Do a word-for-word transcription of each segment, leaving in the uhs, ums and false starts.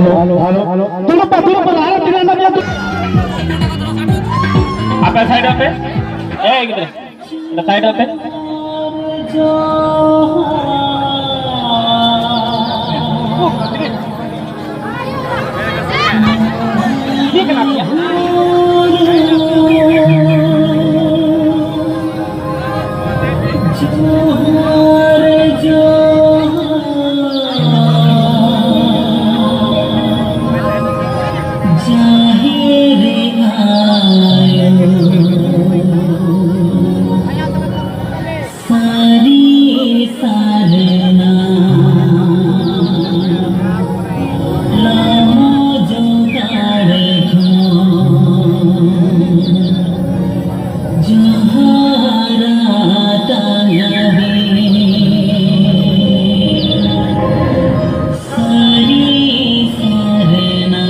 Hello, hello, hello. ᱫᱩᱲᱩᱵ ᱯᱮ, ᱫᱩᱲᱩᱵ ᱯᱮ, ᱟᱨᱚ ᱛᱤᱱᱟᱹᱜ ᱮᱢ ᱧᱟᱢ? ᱟᱯᱮ ᱥᱟᱭᱤᱰ ᱟᱯᱮ᱾ ᱮ ᱜᱤᱫᱽᱨᱟᱹ, ᱚᱸᱰᱮ ᱥᱟᱭᱤᱰ ᱟᱯᱮ᱾ ᱴᱷᱤᱠ ᱢᱮᱱᱟᱜ ᱯᱮᱭᱟ᱾ ᱡᱚᱦᱟᱨ, ᱡᱚᱦᱟᱨ, ᱡᱟᱦᱮᱨ ᱟᱭᱳ᱾ ᱥᱟᱹᱨᱤ ᱥᱟᱨᱱᱟ ᱞᱚᱢᱚ ᱡᱚᱜᱟᱲ ᱠᱷᱚᱱ ᱡᱚᱦᱟᱨ ᱟᱛᱟᱝ ᱵᱤᱱ᱾ ᱥᱟᱹᱨᱤ ᱥᱟᱨᱱᱟ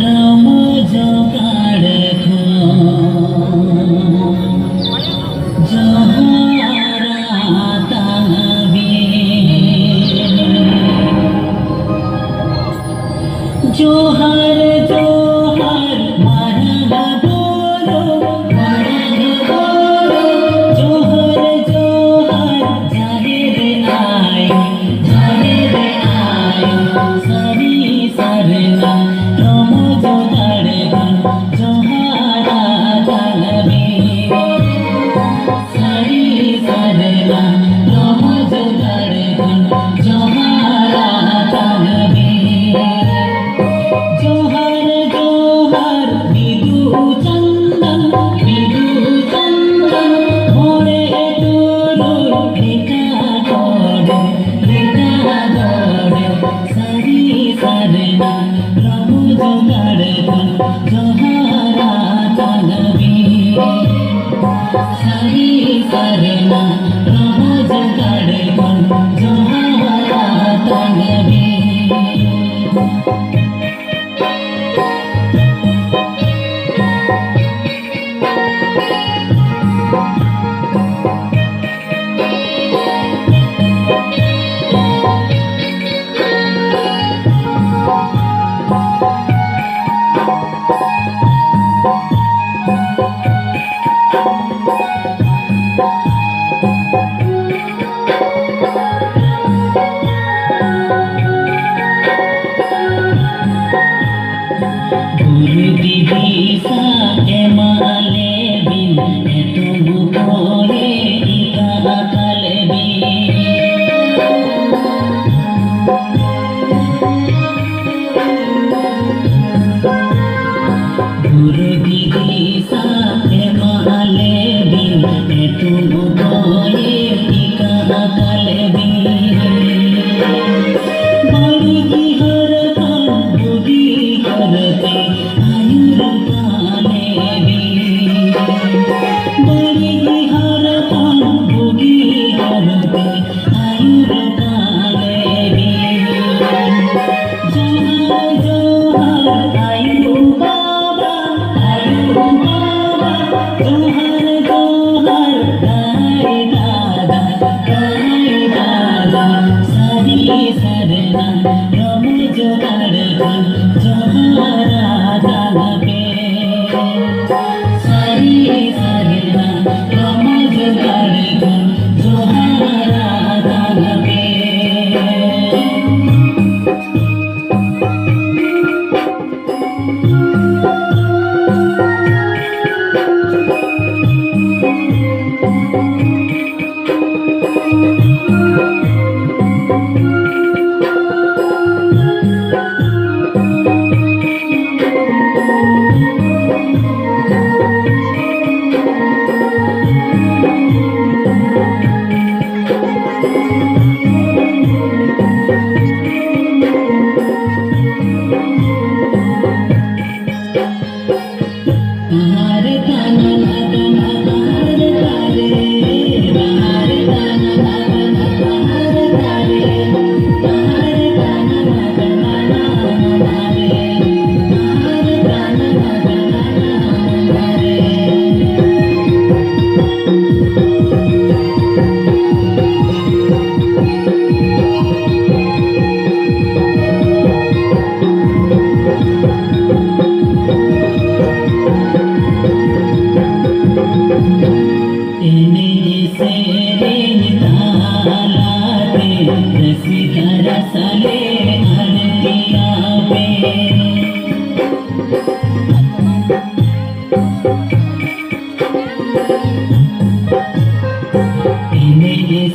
ᱞᱚᱢᱚ ᱡᱚᱜᱟᱲ ᱠᱷᱚᱱ ᱡᱚᱦᱟᱨ ᱟᱛᱟᱝ ᱵᱤᱱ᱾ ᱡᱚᱦᱟᱨ, ᱡᱚᱦᱟᱨ, ᱢᱟᱨᱟᱝ ᱵᱩᱨᱩ, ᱢᱟᱨᱟᱝ ᱵᱩᱨᱩ, ᱡᱚᱦᱟᱨ, ᱡᱚᱦᱟᱨ, ᱡᱟᱦᱮᱨ ᱟᱭᱳ, ᱡᱟᱦᱮᱨ ᱟᱭᱳ, ᱥᱟᱹᱨᱤ ᱥᱟᱨᱱᱟ ᱞᱚᱢᱚ ᱡᱚᱜᱟᱲ ᱠᱷᱚᱱ ᱡᱚᱦᱟᱨ ᱟᱛᱟᱝ ᱵᱤᱱ᱾ ᱥᱟᱹᱨᱤ ᱥᱟᱨᱱᱟ ᱞᱚᱢᱚ ᱡᱚᱜᱟᱲ ᱠᱷᱚᱱ ᱡᱚᱦᱟᱨ ᱟᱛᱟᱝ ᱵᱤᱱ᱾ ᱡᱚᱦᱟᱨ, ᱡᱚᱦᱟᱨ, ᱵᱤᱫᱩ ᱪᱟᱸᱫᱟᱱ, ᱵᱤᱫᱩ ᱪᱟᱸᱫᱟᱱ, ᱢᱚᱬᱮ ᱛᱩᱨᱩᱭ ᱞᱮᱠᱟ ᱜᱚᱰ, ᱞᱮᱠᱟ ᱜᱚᱰ, ᱥᱟᱹᱨᱤ ᱥᱟᱨᱱᱟ ᱞᱚᱢᱚ ᱡᱚᱜᱟᱲ ᱠᱷᱚᱱ ᱡᱚᱦᱟᱨ ᱟᱛᱟᱝ ᱵᱤᱱ᱾ ᱥᱟᱹᱨᱤ ᱥᱟᱨᱱᱟ ᱞᱚᱢᱚ ᱡᱚᱜᱟᱲ ᱠᱷᱚᱱ ᱡᱚᱦᱟᱨ ᱟᱛᱟᱝ ᱵᱤᱱ᱾ ᱜᱩᱨᱩ ᱫᱤᱫᱤ ᱥᱟᱶ ᱮᱢᱟᱞᱮ ᱵᱤᱱ, ᱮᱛᱚᱢ ᱠᱚᱨᱮ ᱴᱤᱠᱟ ᱟᱠᱟᱞ ᱵᱤᱱ᱾ ᱜᱩᱨᱩ ᱫᱤᱫᱤ ᱥᱟᱶ ᱮᱢᱟᱞᱮ ᱵᱤᱱ, ᱮᱛᱚᱢ ᱠᱚᱨᱮ ᱴᱤᱠᱟ ᱟᱠᱟᱞ ᱵᱤᱱ᱾ ᱵᱟᱹᱲᱤᱡ ᱦᱚᱨ ᱠᱷᱚᱱ ᱵᱩᱜᱤ ᱦᱚᱨ ᱛᱮ ᱟᱹᱭᱩᱨ ᱠᱟᱞᱮ ᱵᱤᱱ᱾ ᱵᱟᱹᱲᱤᱡ ᱦᱚᱨ ᱠᱷᱚᱱ ᱵᱩᱜᱤ ᱦᱚᱨ ᱛᱮ ᱟᱹᱭᱩᱨ ᱠᱟᱞᱮ ᱵᱤᱱ᱾ ᱡᱚᱦᱟᱨ, ᱡᱚᱦᱟᱨ, ᱟᱭᱳ ᱵᱟᱵᱟ, ᱟᱭᱳ ᱵᱟᱵᱟ, ᱡᱚᱦᱟᱨ, ᱡᱚᱦᱟᱨ, ᱫᱟᱹᱭ ᱫᱟᱫᱟ, ᱫᱟᱹᱭ ᱫᱟᱫᱟ, ᱥᱟᱹᱨᱤ ᱥᱟᱨᱱᱟ ᱫᱷᱚᱨᱚᱢ ᱡᱚᱜᱟᱲ ᱠᱷᱚᱱ ᱡᱚᱦᱟᱨ ᱟᱛᱟᱝ ᱯᱮ᱾ ᱥᱟᱹᱨᱤ ᱥᱟᱨᱱᱟ ᱫᱷᱚᱨᱚᱢ ᱡᱚᱜᱟᱲ ᱠᱷᱚᱱ ᱡᱚᱦᱟᱨ ᱟᱛᱟᱝ ᱯᱮ᱾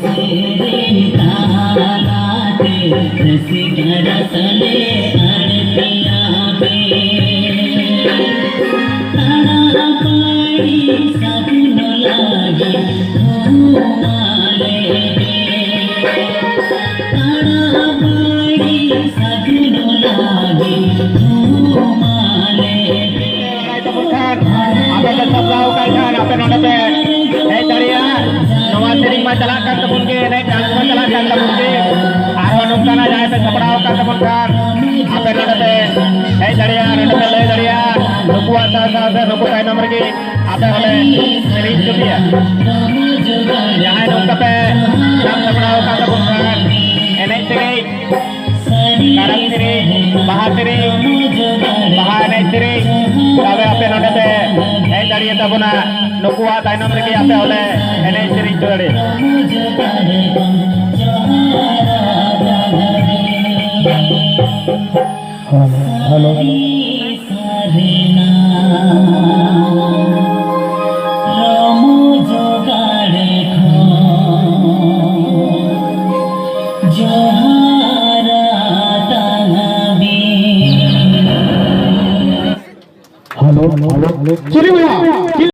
ᱥᱮᱨᱮᱧ ᱛᱟᱞᱟᱛᱮ ᱨᱟᱹᱥᱠᱟᱹ ᱨᱟᱥ ᱞᱮ ᱟᱬᱛᱤᱭᱟ ᱯᱮ᱾ ᱛᱟᱲᱟᱢ ᱯᱟᱹᱲᱤ ᱥᱟᱹᱜᱩᱱ ᱞᱟᱹᱜᱤᱫ ᱛᱷᱩᱢᱟᱞᱮ ᱯᱮ᱾ ᱛᱟᱲᱟᱢ ᱯᱟᱹᱲᱤ ᱥᱟᱹᱜᱩᱱ ᱞᱟᱹᱜᱤᱫ ᱛᱷᱩᱢᱟᱞᱮ ᱯᱮ᱾ ᱛᱟᱵᱚᱱ ᱠᱷᱟᱱ, ᱟᱯᱮ ᱯᱮ ᱥᱟᱯᱲᱟᱣ ᱟᱠᱟᱱ ᱠᱷᱟᱱ, ᱟᱯᱮ ᱱᱚᱰᱮ ᱯᱮ ᱦᱮᱡ ᱫᱟᱲᱮᱭᱟᱜᱼᱟ᱾ ᱱᱚᱣᱟ ᱥᱮᱨᱮᱧ ᱢᱟ ᱪᱟᱞᱟᱜ ᱠᱟᱱ ᱛᱟᱵᱚᱱ ᱜᱮ, ᱮᱱᱮᱡ dance ᱢᱟ ᱪᱟᱞᱟᱜ ᱠᱟᱱ ᱛᱟᱵᱚᱱ ᱜᱮ᱾ ᱟᱨᱦᱚᱸ ᱱᱚᱝᱠᱟᱱᱟᱜ ᱡᱟᱦᱟᱸᱭ ᱯᱮ ᱥᱟᱯᱲᱟᱣ ᱟᱠᱟᱱ ᱛᱟᱵᱚᱱ ᱠᱷᱟᱱ, ᱟᱯᱮ ᱱᱚᱰᱮ ᱯᱮ ᱦᱮᱡ ᱫᱟᱲᱮᱭᱟᱜᱼᱟ, ᱱᱚᱰᱮ ᱯᱮ ᱞᱟᱹᱭ ᱫᱟᱲᱮᱭᱟᱜᱼᱟ᱾ ᱱᱩᱠᱩᱣᱟᱜ ᱥᱟᱶ ᱥᱟᱶᱛᱮ ᱱᱩᱠᱩ ᱛᱟᱭᱱᱚᱢ ᱨᱮᱜᱮ ᱟᱯᱮ ᱦᱚᱸᱞᱮ ᱥᱮᱨᱮᱧ ᱦᱚᱪᱚ ᱯᱮᱭᱟ᱾ ᱡᱟᱦᱟᱸᱭ ᱱᱚᱝᱠᱟ ᱯᱮ ᱥᱟᱵ ᱥᱟᱯᱲᱟᱣ ᱟᱠᱟᱱ ᱛᱟᱵᱚᱱ ᱠᱷᱟᱱ, ᱮᱱᱮᱡ ᱥᱮᱨᱮᱧ ᱠᱟᱨᱟᱢ ᱥᱮᱨᱮᱧ, ᱵᱟᱦᱟ ᱥᱮᱨᱮᱧ, ᱵᱟᱦᱟ ᱮᱱᱮᱡ ᱥᱮᱨᱮᱧ, ᱛᱚᱵᱮ ᱟᱯᱮ ᱱᱚᱰᱮ ᱯᱮ ᱦᱮᱡ ᱫᱟᱲᱮᱭᱟᱜ ᱛᱟᱵᱚᱱᱟ᱾ ᱱᱩᱠᱩᱣᱟᱜ ᱛᱟᱭᱱᱚᱢ ᱨᱮᱜᱮ ᱟᱯᱮ ᱦᱚᱸᱞᱮ ᱮᱱᱮᱡ ᱥᱮᱨᱮᱧ ᱦᱚᱪᱚ ᱫᱟᱲᱮᱭᱟᱜᱼᱟ᱾ Hello, hello.